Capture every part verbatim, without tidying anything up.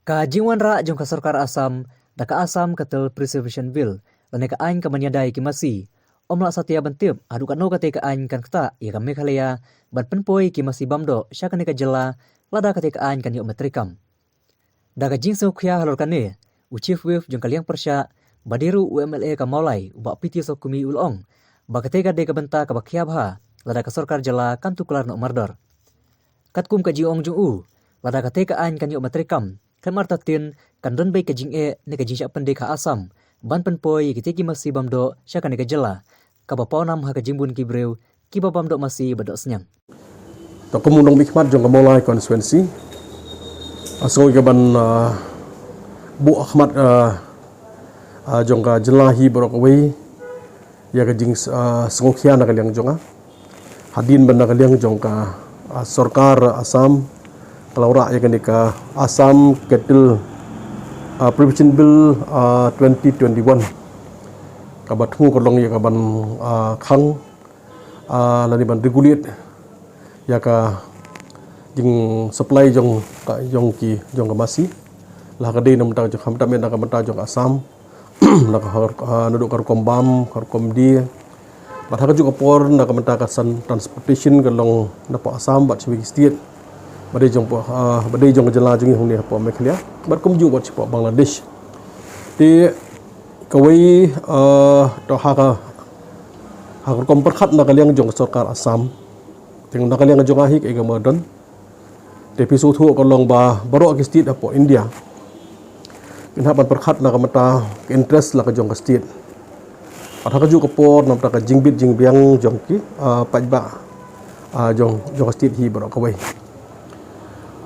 Ka jingwanrah jong ka sorkar Assam da ka Assam Cattle Preservation Bill lane ka aiñ ka ban ïada ïa ki masi, ym lah satia ban tip haduh katno katei ka aiñ kan ktah ïa ka Meghalaya ban pynpoi ïa ki masi bam doh sha kane ka jylla lada katei ka aiñ kan ïoh ban treikam. Da ka jingsngewkhia halor kane, u Chief Whip jong ka liang pyrshah, ba dei ruh u M L A ka Mawlai, u Bah P T Sohkhumi u la ong ba katei ka dei ka bynta kaba khia bha lada ka sorkar jylla kan tuklar noh mardor. Katkum ka jingong jong u, lada katei ka aiñ kan ïoh ban treikam, kan artatien kan don beit ka jingeh ne ka jingshah pyndik ha Assam ban pynpoi ïa kitei ki masi bam doh sha kane ka jylla, kaba pawnam ha ka jingbun ki briew kiba bam doh masi ba doh sniang. To kum u nongmihkhmat jong ka Mawlai constituency, nga sngew ïa ka ban, ah, buh khmat, ah, ah, jong ka jylla hi baroh kawei ïa ka jing, ah, sngewkhia na ka liang jong nga. Hadien ba na ka liang jong ka, ah, sorkar Assam ka la wanrah ïa kane ka Assam Cattle, ah, Prevention Bill, ah, twenty twenty-one, kaba thmu ka long ïa ka ban, ah, khang, ah, lane ban regulate ïa ka jing supply jong ka, jong ki, jong ka masi. La ka dei na ka bynta jong, khamtam na ka bynta jong Assam, na ka, ah, naduh ka rukom bam, ka rukom die. Bad ha kajuh ka por na ka bynta ka san transportation ka long napoh Assam bad sha kiwei ki state, ba dei jong, ah, ba dei jong ka jylla jong ngi hangne hapoh Meghalaya, bad kumjuh bad shapoh Bangladesh. Te kawei, ah, to ha ka, ha ka rukom pyrkhat na ka liang jong ka sorkar Assam, te na ka liang jong nga hi kaei kaba don. Te phi sngewthuh ka long ba baroh ki state hapoh India kin hap ban pyrkhat na ka bynta ka interest la ka jong ka state. Bad ha kajuh ka por na ka bynta ka jingbit jingbiang jong ki, ah, paidbah, ah, jong, jong ka state hi baroh kawei.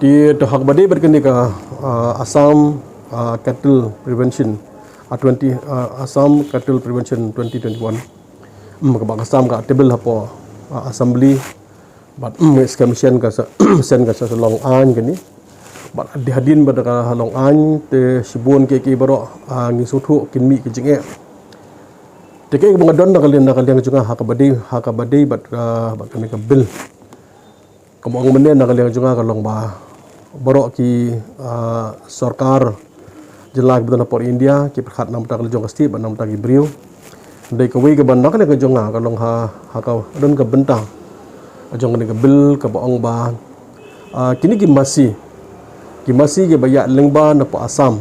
Te to ha kaba dei bad kane ka, ah, Assam, ah, Cattle Prevention, ah, twenty, ah, Assam Cattle Prevention twenty twenty-one. Hmm, kaba ka Assam ka table hapoh, ah, Assembly. Bad, mm, ngi skhem shen ka sa, shen ka sa long aiñ kane. Bad hadien, hadien ba da ka long aiñ te shibun ki, ki baroh, ah, ngi sngewthuh kin mih ki jingeh. Te kaei kaba nga don na ka liang, na ka liang jong nga ha kaba dei, ha kaba dei bad, ah, bad kane ka bill. Kaba ong mynne na ka liang jong nga ka long ba baroh ki, ah, sorkar jylla kiba don hapoh India ki pyrkhat na ka bynta ka jong ka state bad na ka bynta ki briew. Dei kawei kaba na ka liang ka jong nga ka long ha, ha ka don ka bynta jong kane ka bill kaba ong ba, ah, kine ki masi, ki masi kiba ïaid lyngba napoh Assam.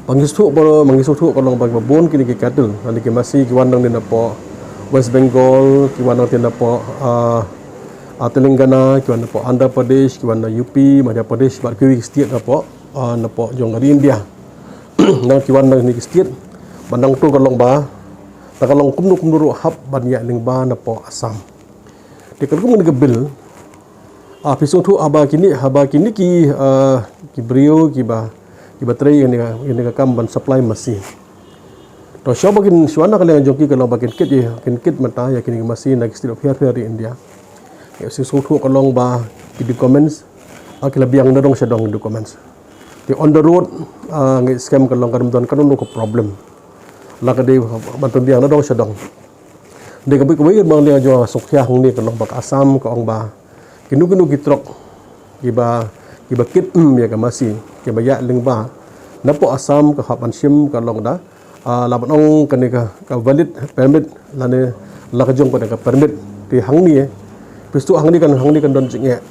Ba ngi sngewthuh ba, ba ngi sngewthuh ka long ba kiba bun kine ki cattle, lane ki masi ki wan nangne napoh West Bengal, ki wan nangne napoh, ah, ah, Telangana, ki wan napoh Andhra Pradesh, ki wan na U P, Madhya Pradesh, bad kiwei ki state napoh, ah, napoh jong ka ri India. Nang ki wan nangne ki state, ba nangta ka long ba, ta ka long kumno kumno ruh hap ban ïaid lyngba napoh Assam. Te ka rukom kane ka bill, ah, phi sngewthuh haba kine, haba kine ki, ah, ki briew kiba, kiba trei ïa kane ka, ïa kane ka kam ban supply masi. To shuwa ba kin, shuwa na ka liang jong ki ka long ba kin kit ïa, kin kit mynta ïa kine ki masi na ki state pher pher ha ri India. Ngi sngewthuh ka long ba ki documents, ah, ki la biang nadong shadong documents. Te on the road, ah, ngi skhem ka long kam don kano kano ka problem. La ka dei ban pynbiang nadong shadong. Dei kawei, kawei na ka liang jong nga sngewthuh hangne ka long ba ka Assam ka ong ba kino kino ki truck kiba, kiba kit, mm, ïa ka masi, kiba ïaid lyngba napoh Assam ka hap ban shim ka long da, ah, lah ban ong kane ka, ka valid permit lane la ka jong kane ka permit. Te hangne, phi sngewthuh hangne kan, hangne kan don jingeh.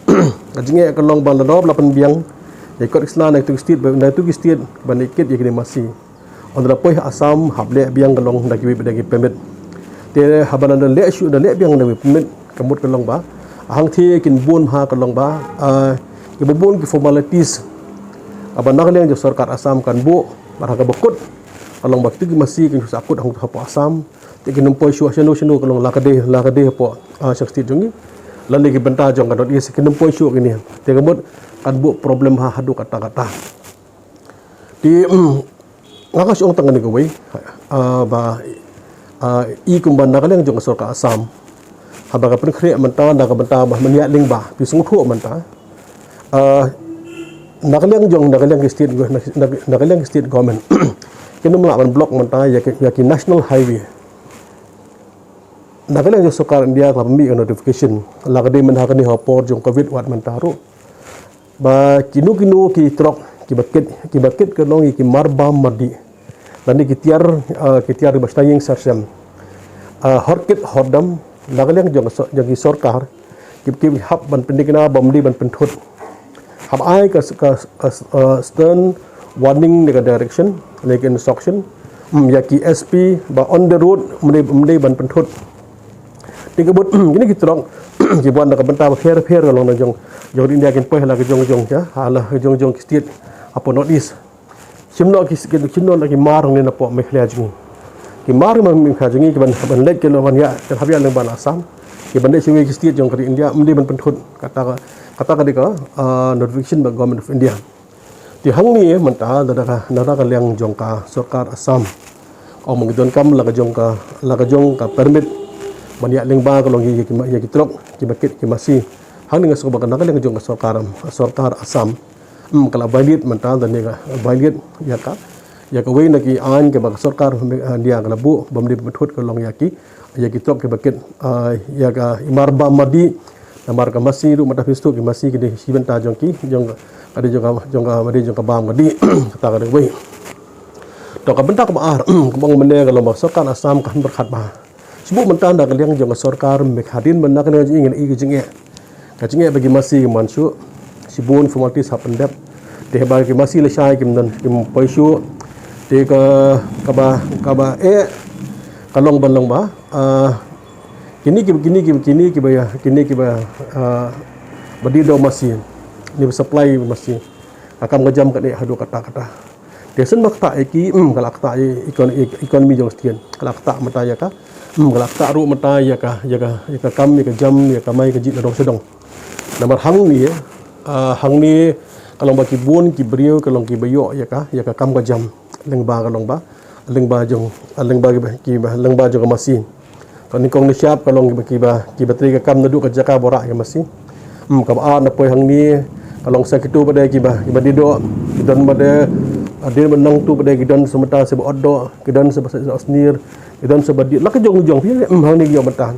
Ka jingeh ka long ba lada la pynbiang ïa ki kot ki sla na kitu ki state, na kitu ki state ban ïa kit ïa kine masi. Ynda la poi ha Assam hap leh biang ka long da kiwei pat de ki permit. Te haba la leh shuh, da leh biang da kiwei permit, ka mut ka long ba hangthie kin bun ha ka long ba, ah, kiba bun ki formalities kaba na ka liang jong sorkar Assam kan buh, bad ha kaba kut ka long ba kitu ki masi kin shu sah kut hangtu hapoh Assam. Te kin ym poi shuh shano shano ka long la ka dei, la ka dei hapoh, ah, sha ka state jong ngi, lane ki bynta jong ka North East, kin ym poi shuh kine. Te ka mut kan buh problem ha haduh katta katta. Te, mm, nga ka shu ong tang kane kawei, ah, ba, ah, i kumba na ka liang jong ka sorkar Assam, haba ka pynkhreh mynta na ka bynta ba mynta ïaid lyngba, phi sngewthuh mynta, ah, na ka liang jong, na ka liang ki state, na, na, na ka liang ki state government kin ym lah ban block mynta ïa ki, ïa ki national highway. Na ka liang jong sorkar India ka la pynmih ka notification, la ka dei mynta ha kane ha por jong covid wat mynta ruh, ba kino kino ki truck kiba kit, kiba kit ka long ïa ki marbam mardih. Lane ki tiar, ah, ki tiar ba shna ïing sar sem. Ah, hor kit hor dam, na ka liang jong, jong ki sorkar, ki, ki hap ban pynthikna ba ym dei ban pynthut. Hap ai ka, ka, ka, ah, stern warning ne ka direction, ne ka instruction, mm, ïa ki S P ba on the road, ym dei, ym dei ban pynthut. Te ka bud, kine ki truck, ki wan na ka bynta ba pher pher ka long na jong, jong India kin poi ha la ka jong jong, ja, ha la ka jong jong ki state, hapoh North East. Shim noh ki, ki, shim noh ki mar ne na poh Meghalaya jong ngi. Ki mar ma Meghalaya jong ngi ki ban, ban leit ki long ban ïa, ki hap ïa lyngba na Assam. Ki ban leit sha kiwei ki state jong ka ri India, ym dei ban pynthut. Kata ka, kata ka dei ka, ah, notification ba Government of India. Te hangne mynta, da, da ka, da, da ka liang jong ka sorkar Assam. Ong ma ki donkam la ka jong ka, la ka jong ka permit ban ïa lyngba ka long ïa ki, ïa ki truck, kiba kit ki masi. Hangne nga sngew ba na ka liang jong ka sorkar, sorkar Assam. Hmm, ka la violate mynta, da ne ka violate ïa ka, ïa kawei na ki aiñ kaba ka sorkar, ah, India ka la buh, ba ym dei ban pynthut ka long ïa ki, ïa ki truck kiba kit, ah, ïa ka i marbam mardih, namar ka masi ruh mynta phi sngewthuh ki masi ki dei shi bynta jong ki, jong ka, ka dei jong ka, jong ka, ka dei jong ka bam ka dih, kata ka dei kawei. To ka bynta kaba ar, kaba ong mynne ka long ba sorkar Assam kam pyrkhat bha. Shu buh mynta na ka liang jong ka sorkar, me hadien ba na ka liang jong ngi ngi i ka jingeh. Ka jingeh ba ki masi ki man shuh, shibun formalities hap pyndep. Te ba ki masi lashai kim don, kim poi shuh. Te ka, kaba, kaba eh, ka long ban long ba, ah, kine ki, kine ki, kine kiba ïa, kine kiba, ah, ba dih da u masi, ne ba supply masi. Ka kam ka jam ka dei haduh katta katta. Te shen ba ktah ïa ki, mm, ka la ktah ïa econ-, econ-, economy jong state. Ka la ktah mynta ïa ka, mm, ka la ktah ruh mynta ïa ka, ïa ka, ïa ka kam, ïa ka jam, ïa ka kamai kajih na dong sha dong. Namar hangne, ah, hangne ka long ba ki bun ki briew ka long kiba ïoh ïa ka, ïa ka kam ka jam. Lyngba ka long ba, lyngba jong, ah, lyngba kiba, kiba, lyngba jong ka masi. Ka nyngkong nyngshap ka long kiba, kiba, kiba trei ka kam naduh ka jaka ba rah ïa ka masi. Hmm, kaba ar na poi hangne, ka long sa kito ba dei kiba, kiba dih doh, ki don ba dei, ah, dei ba nangto ba dei ki don sa mynta sa ba ot doh, ki don sa ba sa, sa snier, ki don sa ba dih, la ka jong jong, phi, hmm, hangne ki ïoh mynta.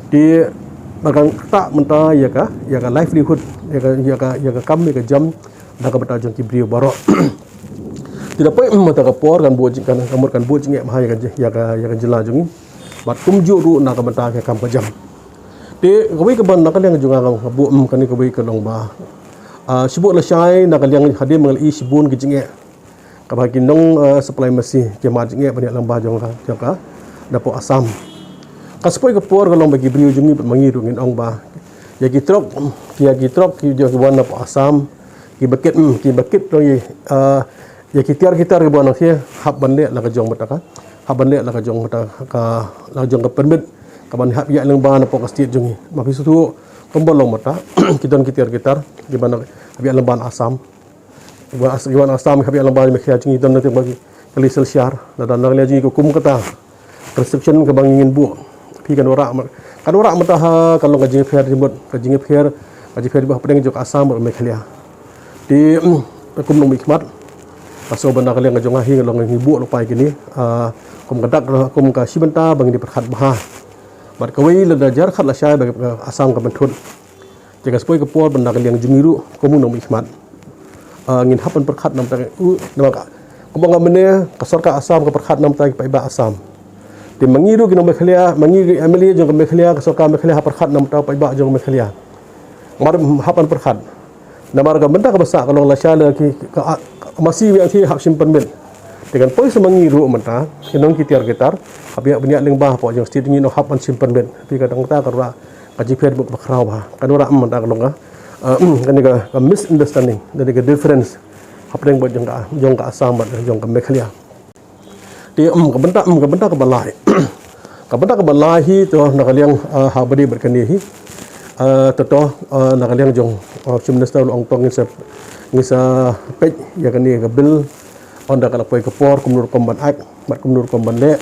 Te, ba kan ktah mynta ïa ka, ïa ka livelihood, ïa ka, ïa ka, ïa ka kam, ïa ka jam, na ka bynta jong ki briew baroh. Te da poi, hmm, mynta ka por kan buh jing, kan, kan mut kan buh jingeh bha ïa ka, ïa ka, ïa ka jylla jong ngi. Bad kumjuh ruh na ka bynta ka kam ka jam. Te kawei ka ban na ka liang jong nga ka buh, mm, kane kawei ka long ba, ah, shibun lashai na ka liang hadien ba nga la i shibun ki jingeh. Kaba ki nong, ah, supply masi ki mad jingeh ban ïa lyngba jong ka, jong ka, na poh Assam. Ka sa poi ka por ka long ba ki briew jong ngi bad ma ngi ruh ngin ong ba ïa ki truck, ki, ïa ki truck ki jong ki wan na poh Assam, kiba kit, mm, kiba kit ruh ïa, ah, ïa ki tiar ki tar kiba wan na ki hap ban leh la ka jong mynta ka, hap ban leh la ka jong mynta ka, la ka jong ka permit, ka ban hap ïa lyngba na poh ka state jong ngi. Ma phi sngewthuh kumba long mynta, ki don ki tiar ki tar, kiba na, hap ïa lyngba na Assam. Kiba As-, kiba na Assam, hap ïa lyngba Meghalaya jong ngi don na te ba ki, ka li sel shar, lada na Meghalaya jong ngi ka kum kata. Restriction kaba ngin buh. Phi kan wanrah ma-, kan wanrah mynta ha, ka long ka jingpher jingmut, ka jingpher, ka jingpher jingmut hapdeng jong ka Assam bad Meghalaya. Te, mm, kum nongmihkhmat. Ka sngewbha na ka liang ka jong nga hi nga long ngi buh lypa ïa kine, ah, kum ka dak, kum ka shi bynta ba ngin ïa pyrkhat bha. Bad kawei lada jar khat lashai ba ka Assam ka pynthut. Te ka sa poi ka por ba na ka liang jong ngi ruh, kum u nongmihkhmat. Ah, ngin hap ban pyrkhat na ka bynta u, namar ka, kumba nga mynne, ka sorkar Assam ka pyrkhat na ka bynta ki paidbah Assam. Te ma ngi ruh ki nong Meghalaya, ma ngi ruh M L A jong ka Meghalaya, ka sorkar Meghalaya hap pyrkhat na ka bynta u paidbah jong Meghalaya. Mar hap ban pyrkhat. Namar ka bynta kaba sah ka long lashai la ki, ka, ka masi ïa ki hap shim permit. Te kan poi sa ma ngi ruh mynta, ki nong ki tiar ki tar, hap ïa ban ïa lyngba hapoh jong state ngi nong hap ban shim permit. Te ka dang ta ka ruh ka jingpher bad kaba khraw bha. Kan wanrah mynta ka long ka, ah, kane ka, ka misunderstanding, kane ka difference hapdeng bad jong ka, jong ka Assam bad jong ka Meghalaya. Te, em, ka bynta, em, ka bynta kaba lai. Ka bynta kaba lai hi to na ka liang, ah, ha ba dei bad kane hi. Ah, to to, ah, na ka liang jong, ah, Chief Minister u la ong to ngin sa, ngin sa peit ïa kane ka bill. Ynda ka la poi ka por kumno rukom ban act, bad kumno rukom ban leh.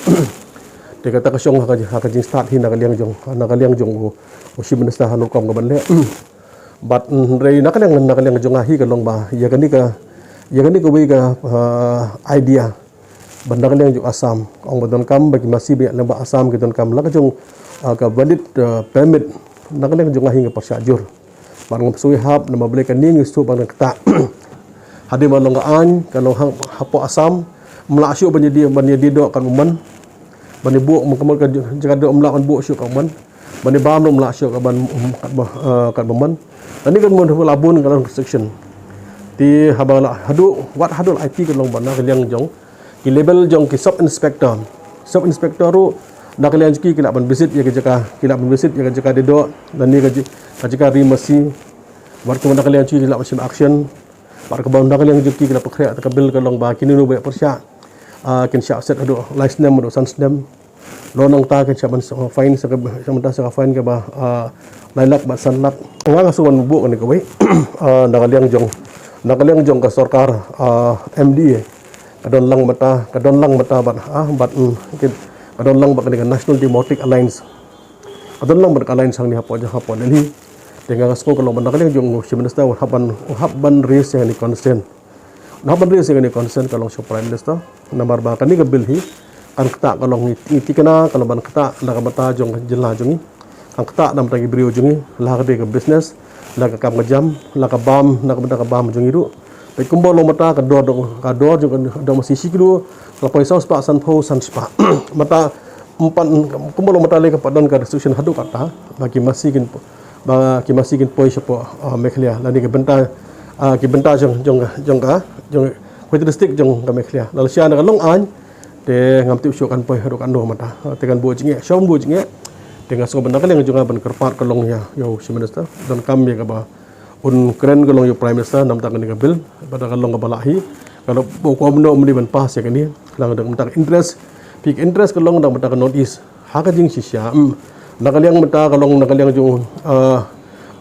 Te kata ka shong ha ka, ha ka jingstad hi na ka liang jong, na ka liang jong u, u Chief Minister ha rukom ka ban leh. Bad, mm, hynrei na ka liang, na ka liang jong nga hi ka long ba ïa kane ka, ïa kane kawei ka, ah, idea. Bad na ka liang jong Assam, ong ba donkam ba ki masi ba ïa lyngba Assam ki donkam la ka jong, ah, ka valid, ah, permit. Na ka liang jong nga hi nga pyrshah jur. Bad ngam sngewhap namar balei kane ngi sngewthuh ba nang ktah. Hadien ba long ka aiñ, ka long ha, hapoh Assam, ym lah shuh ban ïadie, ban ïadie doh katba mon. Ban ïabuh, man ka, man ka jaka doh ym lah ban buh shuh katba mon. Ban ïabam ruh ym lah shuh katba, um, katba, uh, katba mon. Lane katba mon la bun ka long restriction. Te haba la haduh, wat haduh la aiti ka long ba na ka liang jong ki level jong ki sub inspector. Sub inspector ruh na ka liang jong ki ki lah ban visit ïa ka jaka, ki lah ban visit ïa ka jaka die doh, lane ka ji-, ka jaka ri masi. Wat kumba na ka liang jong ki ki lah ban shim action. Bad kaba na ka liang jong ki ki la pynkhreh ïa ka bill ka long ba kine ruh ba ïa pyrshah, ah, kin shah set haduh lai snem, haduh san snem. Lada nangta kin shah ban sa fine, sa ka, sa mynta sa ka fine kaba, ah, lai lak bad san lak. Nga nga shu wan buh kane kawei. Ah, na ka liang jong, na ka liang jong ka sorkar, ah, M D A. Ka don lang mynta, ka don lang mynta bad, ah, bad, mm, kin, ka don lang bad kane ka National Democratic Alliance. Ka don lang bad ka alliance hangne hapoh jong, hapoh Delhi. Te nga nga sngew ka long ba na ka liang jong u Chief Minister u hap ban, u hap ban raise ïa kane ka concern. Naba ban raise ïa kane ka concern ka long sha u Prime Minister. Namar ba kane ka bill hi kan ktah, ka long ngi, ngi tikna ka long ban ktah na ka bynta jong ka jylla jong ngi. Kan ktah na ka bynta ki briew jong ngi, la ka dei ka business, la ka kam ka jam, la ka bam, na ka bynta ka bam jong ngi ruh. Peit kumba long mynta ka dor, ka dor jong ka dor masi shi kilo, ka la poi saw spah sanphew, san spah. Mynta ym pat, kumba long mynta lei kam pat don ka restriction haduh katta ba ki masi kin, ba ki masi kin poi shapoh, ah, Meghalaya, lane ki bynta, ah, ki bynta jong, jong, jong ka, jong ka district jong ka Meghalaya. Lada shisha na ka long aiñ, te ngam tip shuh kan poi haduh katno mynta. Ah, te kan buh jingeh, shong buh jingeh. Te nga sngew ba na ka liang jong nga ban kyrpad ka long ïa, ïa u Chief Minister, donkam ïa kaba un kren ka long ïa u Prime Minister na ka bynta kane ka bill, bad ka long kaba lah hi, ka long ba u kwah mynno mynno ban pass ïa kane, la ka dang mynta ka interest, phi ka interest ka long na ka bynta ka North East. Ha ka jingshisha, mm, na ka liang mynta ka long na ka liang jong, ah,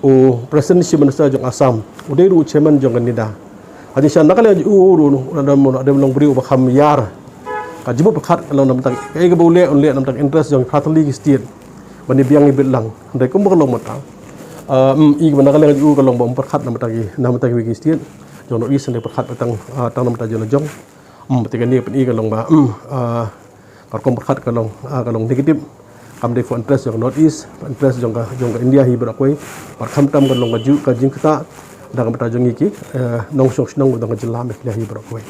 u President Chief Minister jong Assam, u dei ruh u chairman jong ka NEDA. Ha jingshisha na ka liang jong u ruh, u dei, u dei long briew uba kham ïar. Ka jingmut pyrkhat ka long na ka bynta kaei kaba u leh, un leh na ka bynta ka interest jong ki phra tylli ki state. Ban ïa biang ïa bit lang. Hynrei kumba ka long mynta, ah, mm, i kaba na ka liang jong u ka long ba um pyrkhat na ka bynta ki, na ka bynta kiwei ki state jong North East, hynrei pyrkhat ba tang, ah, tang na ka bynta jong la jong. Mm, te kane pyn-i ka long ba, mm, ah, ka rukom pyrkhat ka long, ah, ka long negative. Kam dei for interest jong ka North East, interest jong ka, jong ka India hi baroh kawei. Bad khamtam ka long ka ju, ka jingktah na ka bynta jong ngi ki, eh, nongshong shnong, na ka jylla Meghalaya hi baroh kawei.